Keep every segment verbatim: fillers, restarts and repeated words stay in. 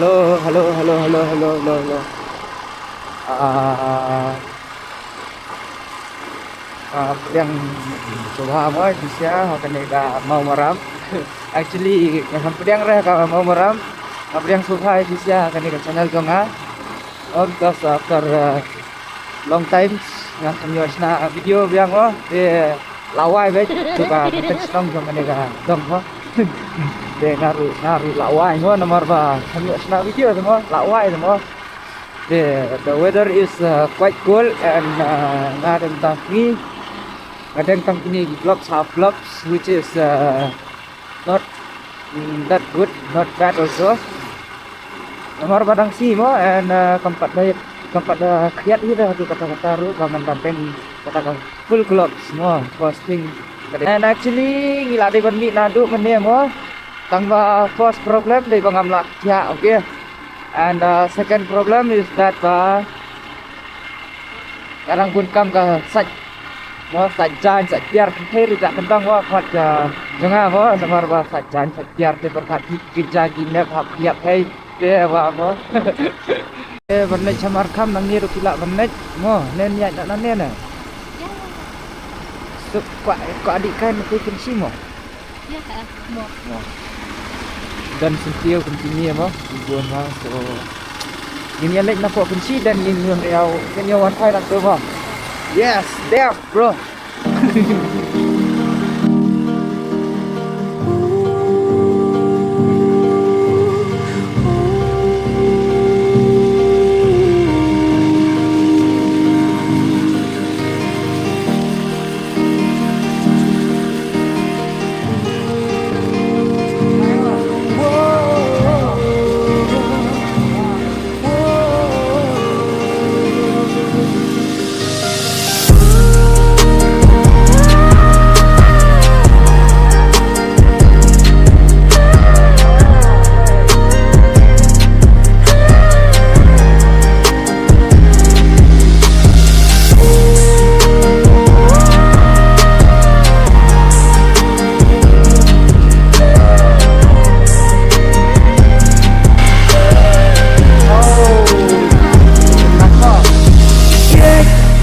Hello, hello, hello, hello, hello, hello, hello. Ah, ah, pdiang sngewbha mo, shisha ha kane ka Mawmaram. Actually, nga pdiang re ka Mawmaram. Nga pdiang sngewbha shisha ha kane ka channel jong nga. Oh, because after, uh, long time nga kam ïoh shna video biang mo. Te lawai bad tu ka content song jong kane ka dong mo. Te nga ruh, nga ruh lawai mo namar ba kam ïoh shna video mo, lawai mo. The, the weather is, uh, quite cold and, uh, nga dang tang kine, nga dang tang kine gloves, half gloves, which is, uh, not, mm, that good, not bad also. Namar ba dang sngi mo and, uh, kam pat da, kam pat da khriat hi da tu kata kata ruh ba ngan ban pyn kata ka full gloves mo, first thing. And actually ngi la dei ban mih naduh mynne mo. Tang ba first problem dei ba ngam lah thiah, okay. And, uh, second problem is that ba nga dang bun kam ka sait mo, sait jaiñ, sait biar, kynthei ruh da kyndong mo, khmat ka jong nga mo, namar ba sait jaiñ, sait biar te pyrkhat ki, ki jaiñ ki nep hap ïap hei, te ba mo. Te ban leit sha Markham nangne ruh ki lah ban leit mo, nen ïaid na nangne ne. Suk kwah, kwah dih kai na te kynshi mo. Mo. Dan sentiw kynshi mo, ki bun ma, so. Ngin ïa leit na pok kynshi dan ngin ïa, ngin ïa wan phai na to mo. Yes, there, bro.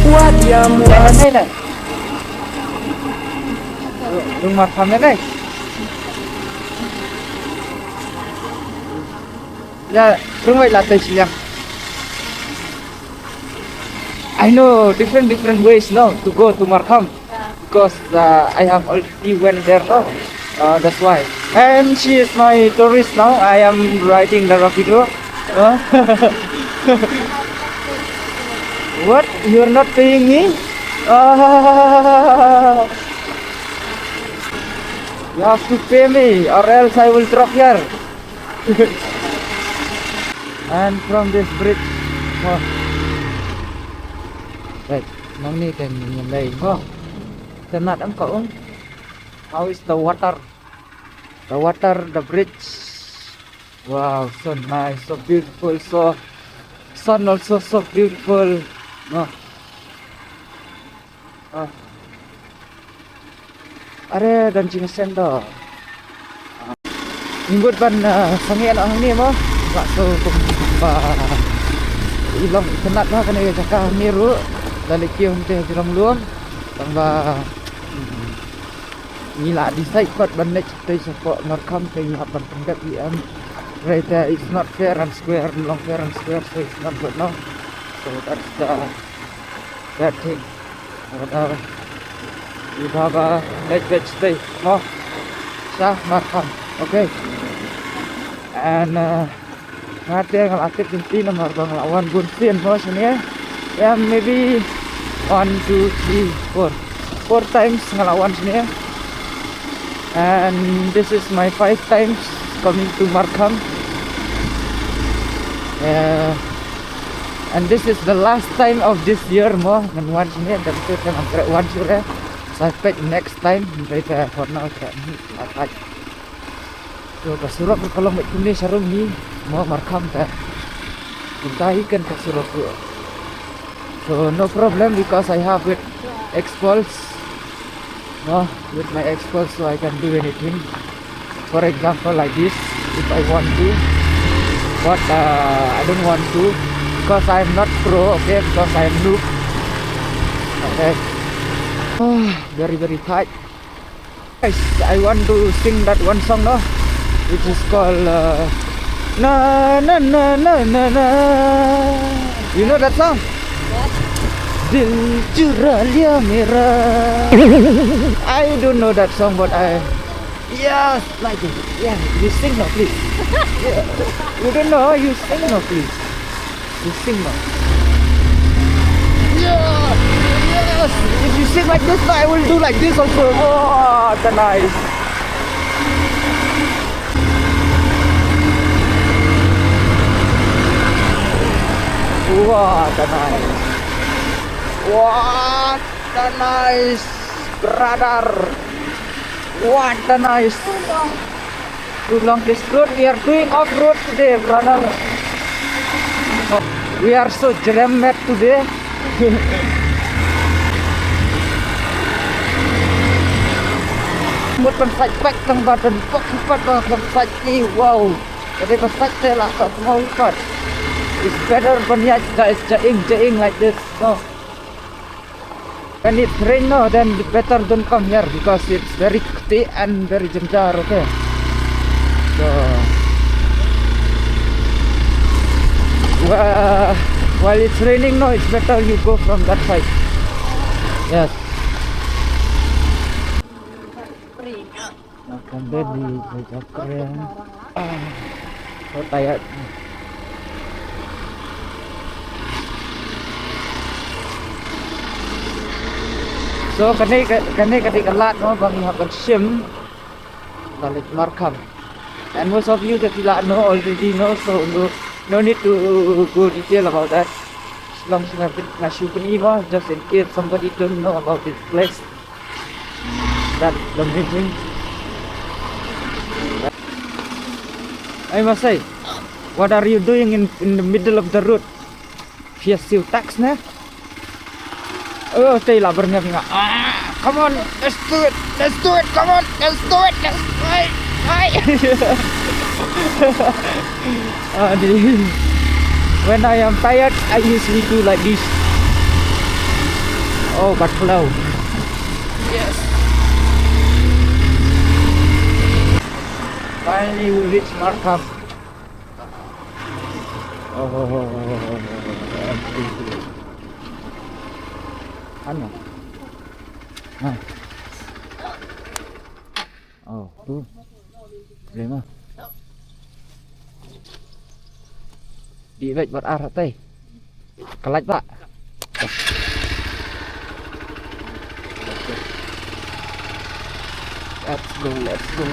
Wat yam wat. Rung Markham ne, guys. Ya, rung wei la tai siang. I know different, different ways now to go to Markham because, uh, I have already went there now. Uh, that's why. And she is my tourist now. I am riding the Rapido. Huh? What? You are not paying me? Ah. You have to pay me or else I will drop here. And from this bridge, oh. Right, nangne kan ngin ïa leit, oh. Itynnad em ka, um. How is the water? The water, the bridge. Wow, so nice, so beautiful, so sun also so beautiful. No. Ah. Are dan jingsend. Ngi mut ban, ah, sangeh noh hangne mo. Ba so kumba i long itynnad ba kane ka jaka hangne ruh. Da leit kiew hangtei ha Jrong Lum. Tang ba, hmm, ngi la decide pat ban leit shatei shapoh Markham te ngi hap ban pyndep ïa em. Right, uh, it's not fair and square, long fair and square, so it's not good, no? So that's the bad thing. But, uh, ngi hap ban leit beit shatei mo sha Markham. Okay. And, uh, nga te nga la tip jingtip namar ba nga la wan bun sien mo shane. Yeah, maybe one, two, three, four. Four times nga la wan shane. And this is my five times coming to Markham. Yeah. And this is the last time of this year mo ngan wan shane, da te ngan treh wan shuh re. Sa peit next time, hynrei te for now te, hmm, la peit. So ka surok ruh ka long beit kumne sharum hi mo Markham te. Kumta hi kan ka surok ruh. So no problem because I have with Xpulse. No, with my Xpulse so I can do anything. For example, like this, if I want to. But uh, I don't want to because I'm not pro, okay? Because I'm noob. Okay. Ah, very, very tight. Guys, I want to sing that one song, no? Which is called uh, Na Na Na Na Na Na. You know that song? What? Dil Chura Liya Mera. I don't know that song, but I Yes, like this. Yeah, you sing now, please. Yeah. You don't know, you sing now, please. You sing now. Yeah, yes. If you sing like this, I will do like this also. Oh, the nice. What a nice. What a nice, brother. What a nice. Too long this road. We are doing off-road today, brother. We are so jam mad today. Mut ban sait bike tang ba don pok pat ba ban sait ni, wow. Jadi ban sait te la ka mau pat. It's better ban ya guys, jaing jaing like this. No. When it's rain, no, then better don't come here because it's very kti and very jemjar, okay? So, wha- while it's raining, no, it's better you go from that side. Yes. Makan baby, baca keren. Ah, so tired. So kane ka- kane ka dei ka lad mo ba ngi hap ban shim. Lad Markham. And most of you that you know already know, so no, no need to go detail about that. As long as nga shu pyni mo, just in case somebody don't know about this place. That amazing. I must say, what are you doing in, in the middle of the road? Phi siew tax ne? Oh, stay la berngap nga. Ah, come on, let's do it, let's do it, come on, let's do it, let's do it. Ai, ai. Aduh. When I am tired, I usually do like this. Oh, but flow. Yes. Finally, we reach Markham. Oh, oh, oh, oh, oh, oh, oh. Ano? Ah. Oh, tu. Boleh mah. Di bek bat ar tai. Kelat pak. Let's go, let's go.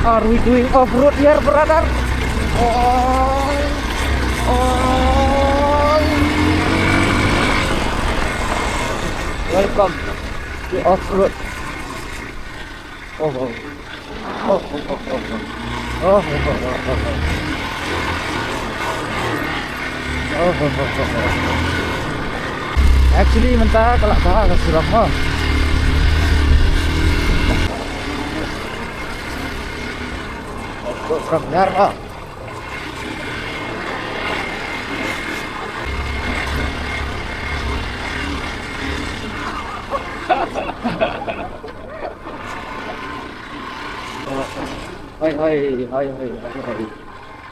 Are we doing off-road here, brother? Oh, oh. Welcome to off-road. Oh, oh. Oh, oh, oh, oh, oh. Oh, oh, oh, oh, oh. Oh, oh, oh, oh, oh. Actually, mynta ka la bha ka surok mo. From there, oh. Hoi, hoi, hoi, hoi, hoi, hoi.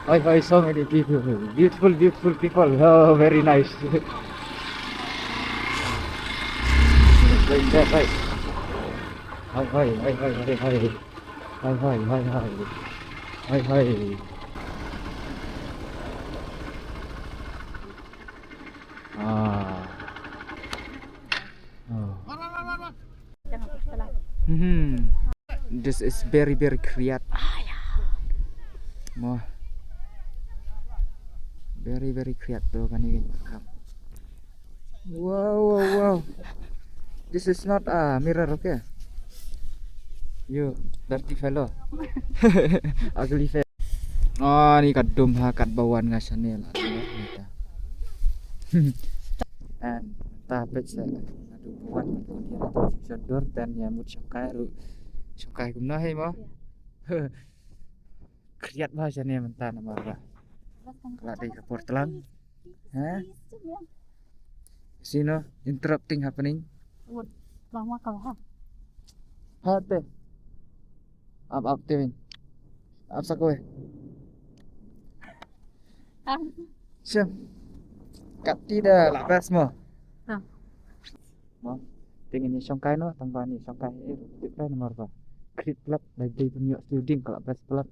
Hoi, hoi, so many people. Beautiful, beautiful people. Oh, very nice. Going that way. Hoi, hoi, hoi, hoi, hoi, hoi. Hoi, hoi, hoi, hoi. Hoi, hoi. Ah. Oh. Hmm. This is very, very quiet. Mo. Very, very quiet to kane ka kam. Wow, wow, wow. This is not a mirror, okay? You dirty fellow. Ugly face. Oh, ni ka dum ha kat ba wan nga shane la. And ta pet sa. Wan ni ra tu shon dur dan ïa mut shongkai ruh. Shongkai kumno hei mo? Khriat ba shane mynta namar ba ka la dei ka por tlang. Ha? Sino interrupting happening. Wut, bang ma ka ha. Ha te. Ap ap te win. Ap sa kawei. Ah. Shem. Kati da la best mo. Ah. Mo. Te ngin ïa shongkai noh, tang ba ngin ïa shongkai. Eh, tip lai namar ba. Krit plap, dei dei pynïoh sliu ding ka la best plap.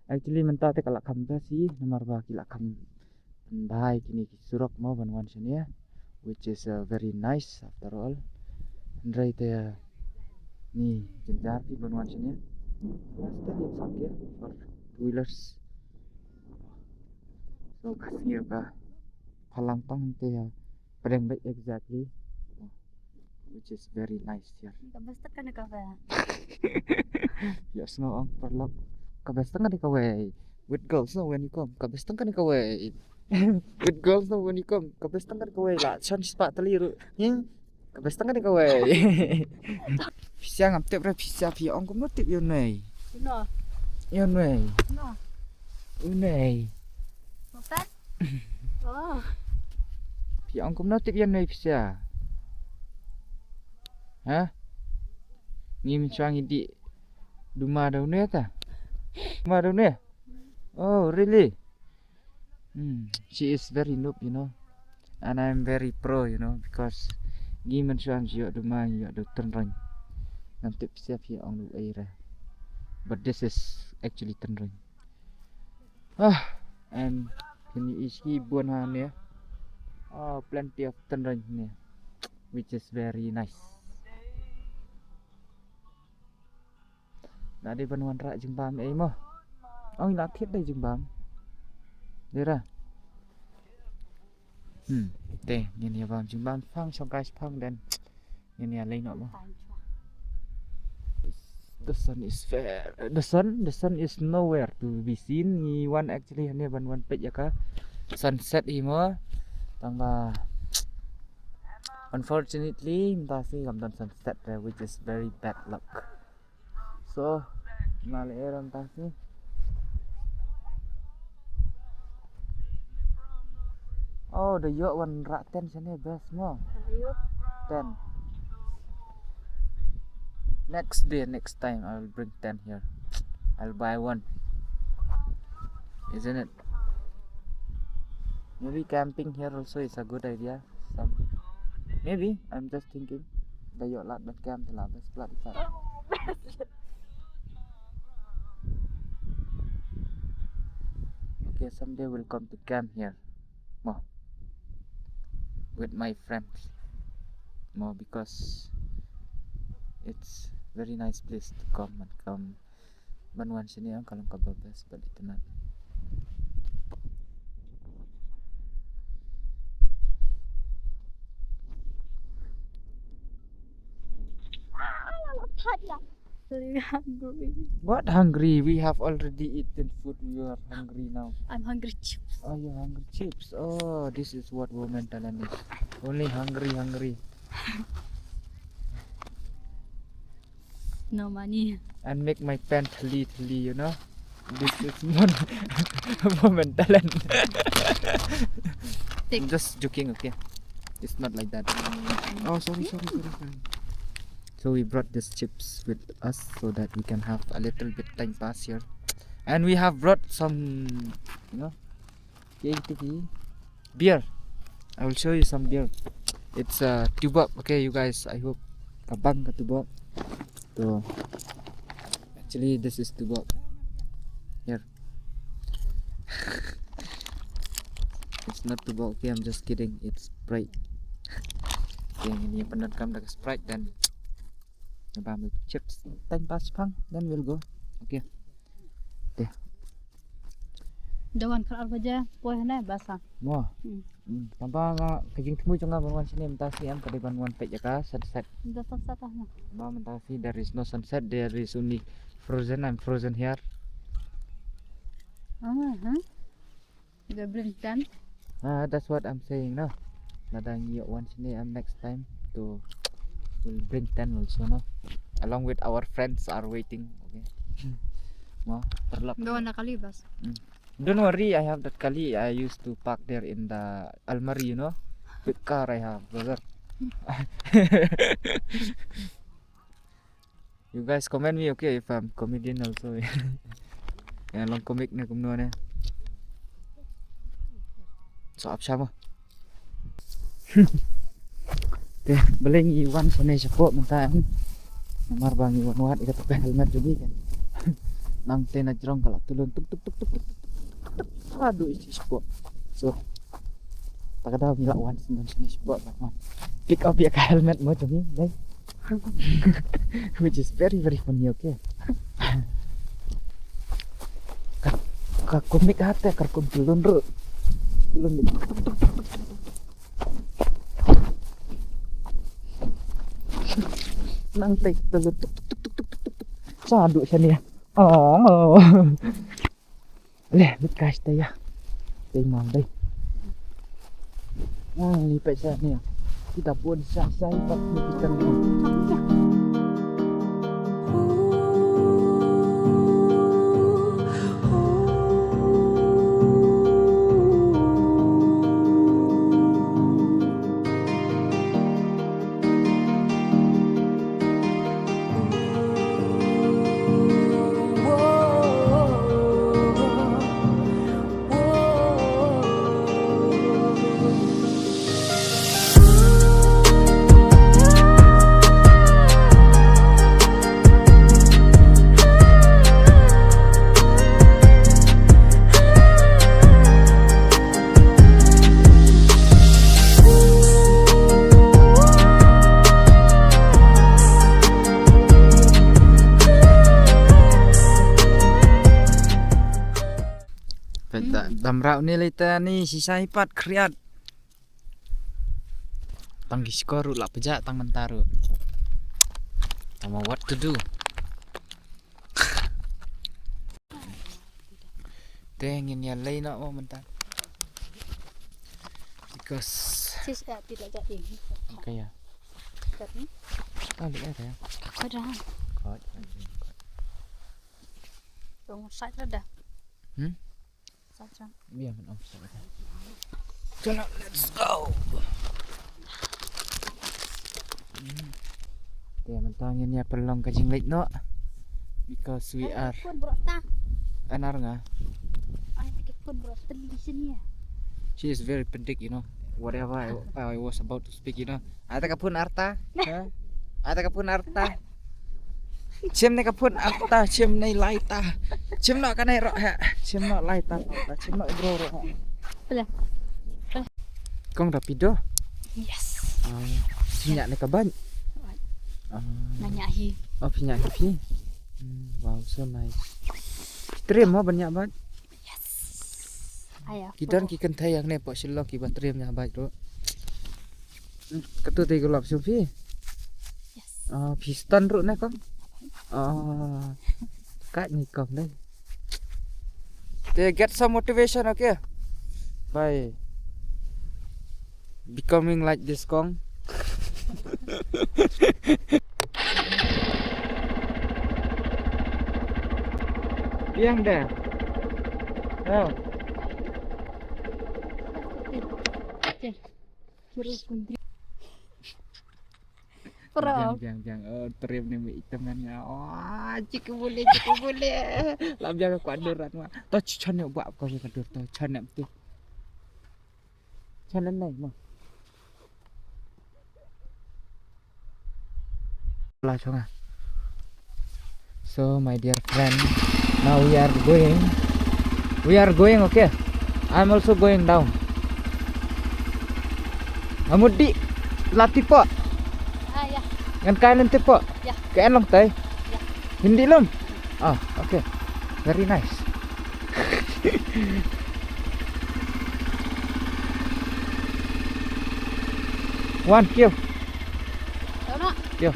Actually mynta te ka la kham best hi, namar ba ki la kham pynbha ïa kine ki surok mo ban wan shane, which is uh, very nice after all. Hynrei te ni jynjar phi ban wan shane. Last time it's okay for two wheelers. So ka sngewbha phalang tang te ïa pdeng beit exactly. Which is very nice here. Ka best tang kane kawei. Ïa sngew ong paralok. Ka best tang kane kawei. With girls no when you come. Ka best tang kane kawei. With girls no when you come. Ka best tang kane kawei. La shan spah tali ruh. Hmm? Ka best tang kane kawei. Pisa ngam tip re pisa phi ong kumno tip ïa unei. No. Ïa unei. No. Unei. Mapan? Oh. Phi ong kumno tip ïa unei pisa. Ha? Ngi mynshuwa ngi dih duma da une ta. Duma da une. Oh, really? Hmm. She is very noob, you know. And I'm very pro, you know, because ngi mynshuwa ngi ïoh duma ngi ïoh da u tynrong. Ngam tip pisa phi ong da u ei re. But this is actually tynrong. Ah, and can you see bun ha ne? Oh, plenty of tynrong ne, which is very nice. Na dei ban wanrah jingbam ei mo. Ong ila khit dei jingbam. Dei ra. Hmm, te ngin ïa bam jingbam phang shongkai phang den. Ngin ïa lei noh mo. The sun is fair. The sun, the sun is nowhere to be seen. Ngi wan actually hane ban wan peit ïa ka sunset hi mo. Tang ba unfortunately mynta sngi kam don sunset re, which is very bad luck. So, na le eram ta sngi. Oh, da ïoh wanrah tent shane best mo. Tent. Next day, next time I will bring tent here. I'll buy one. Isn't it? Maybe camping here also is a good idea. Some, maybe, I'm just thinking. Da ïoh lad ban camp te la best plat ita. Okay, someday we'll come to camp here. Mo. With my friends. Mo, because it's very nice place to come and come ban wan shane ong ka long kaba best bad itynnad. Very hungry. What hungry? We have already eaten food. We are hungry now. I'm hungry chips. Oh, you're hungry chips. Oh, this is what woman talent is. Only hungry, hungry. No money. And make my pant thli thli, you know. This is mon woman talent. I'm just joking, okay? It's not like that. Oh, sorry, sorry, sorry, sorry. So we brought these chips with us so that we can have a little bit time pass here. And we have brought some, you know, K T V beer. I will show you some beer. It's a Tuborg. Okay, you guys, I hope ka bang ka Tuborg. So actually this is Tuborg. Here. It's not Tuborg. Okay, I'm just kidding. It's Sprite. Okay, ngin ïa pyndonkam da ka Sprite then. Ba mu chips. Time pass phang, then we'll go. Okay. Te. Da wan kar ar baje poi hane basa. Mo. Hmm. Hmm. Tang ba nga ka jingthmu jong nga ban wan shane mynta sngi em ka dei ban wan peit ïa ka sunset. Da sunset ah mo. Ba mynta sngi there is no sunset, there is only frozen. I'm frozen here. Ah, huh? The bring tent. Ah, that's what I'm saying, no? Lada ngi ïoh wan shane, and next time to, we'll bring tent also, no? Along with our friends are waiting. Okay. Mo, paralok. Wan da kali bas. Hmm. Don't worry, I have that kali. I used to park there in the almari, you know. Big car I have, brother. You guys comment me, okay, if I'm comedian also. Ïa long comic ne kumno ne. So, ap shamo. Te, balei ngi wan shane shapoh mynta, em? Namar ba ngi wan wad ïa kata ka helmet jong ngi, kan. Nangta na jrong ka la tulun tuk tuk tuk tuk tuk tuk tuk. Aduh, isi shapoh. So, ta ka daw ngi la wan shane shapoh, la wan pick up ïa ka helmet mo jong ngi, dei. Which is very, very funny, okay. Ka, ka kumne ka te, ka kum tulun ruh. Tulun ni. Nangta tulun tuk tuk tuk tuk tuk tuk. Sa duh shane. Oh. Leh, lut kai sha ïa. Dei mam dei. Ah, ni peit sha ni. Kita pun sha sha pat ni kita ni. Peit da, dam rau ni lei ta ni, shisha hi pat khriat. Tang ki shkor ruh la pjah tang mynta ruh. Tang ma what to do. Te ngin ïa lei noh mo mynta. Because sis, eh, tidak jadi. Okay, ya. Kan? Ah, lihat ya. Kau dah. Kau, kau, kau. Tong side lah dah. Hmm? Side lah. Biar men offside. Chalo, let's go. Hmm. Te mynta ngin ïa pynlong ka jingleit noh. Because we are. Ai, ka phone bro ta. Anar nga. Ai, ka phone bro ta li sini ya. She is very pyndik, you know. Whatever I, I was about to speak, you know. Ata ka phone arta. Ha? Ata ka phone arta. Chim ne ka phone arta, chim ne lai ta. Chim noh ka nai roh ha. Chim noh lai ta. Chim noh bro roh ha. Boleh. Kong rapido? Yes. Ah, phi ñiah ne ka bike? Ah. Nga ñiah hi. Oh, phi ñiah hi phi. Hmm, wow, so nice. Trem mo ban ñiah bike? Yes. Aya. Ki don ki kynthei hangne hapoh Shillong kiba trem ñiah bike ruh. Hmm, kato te ka lap shu phi. Yes. Ah, phi stunt ruh ne kong? Ah. Ka ni kong dei. They get some motivation, okay? By becoming like this kong. Yang deh. Oh. Para. Biang, biang, biang. Oh, trip ni mi item kan ya. Oh, cik boleh, cik boleh. Lah biang aku aduran wa. To chon ne buat kau ka dur to chon ne tu. Chon ne nai mo. Lah chonga. So, my dear friend, now we are going. We are going, okay? I'm also going down. Amudi, lati po. Ah, ya. Ngan kain nanti po. Ya. Kain long tai. Ya. Hindi lum. Ah, okay. Very nice. One, kyo. Kyo.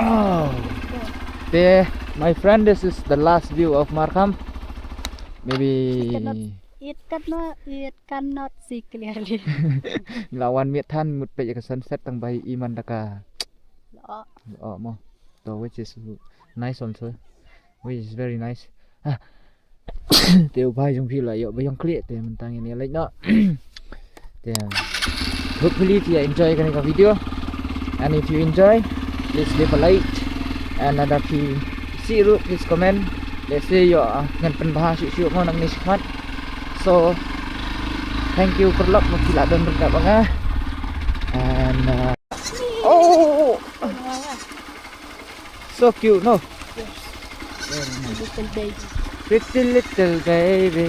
Oh. Te, my friend, this is the last view of Markham. Maybe It cannot, it cannot see clearly. Ngi la wan miet than, mut peit ïa ka sunset tang ba i man da ka. Oh, oh mo. To, which is nice also. Which is very nice. Ah. Te u bhai jong phi la ïoh ba ïong klieh te mynta ngin ïa leit noh. Te hopefully phi enjoy kane ka video. And if you enjoy, please leave a like. And lada phi sngewsih ruh, please comment. Let's say ïoh, ah, ngan pynbha shuh shuh mo nangne shakhmat. So thank you paralok ba phi la don ryngkat bad nga. And uh, oh, so cute, no? Yes. Very nice. Little baby. Pretty little baby.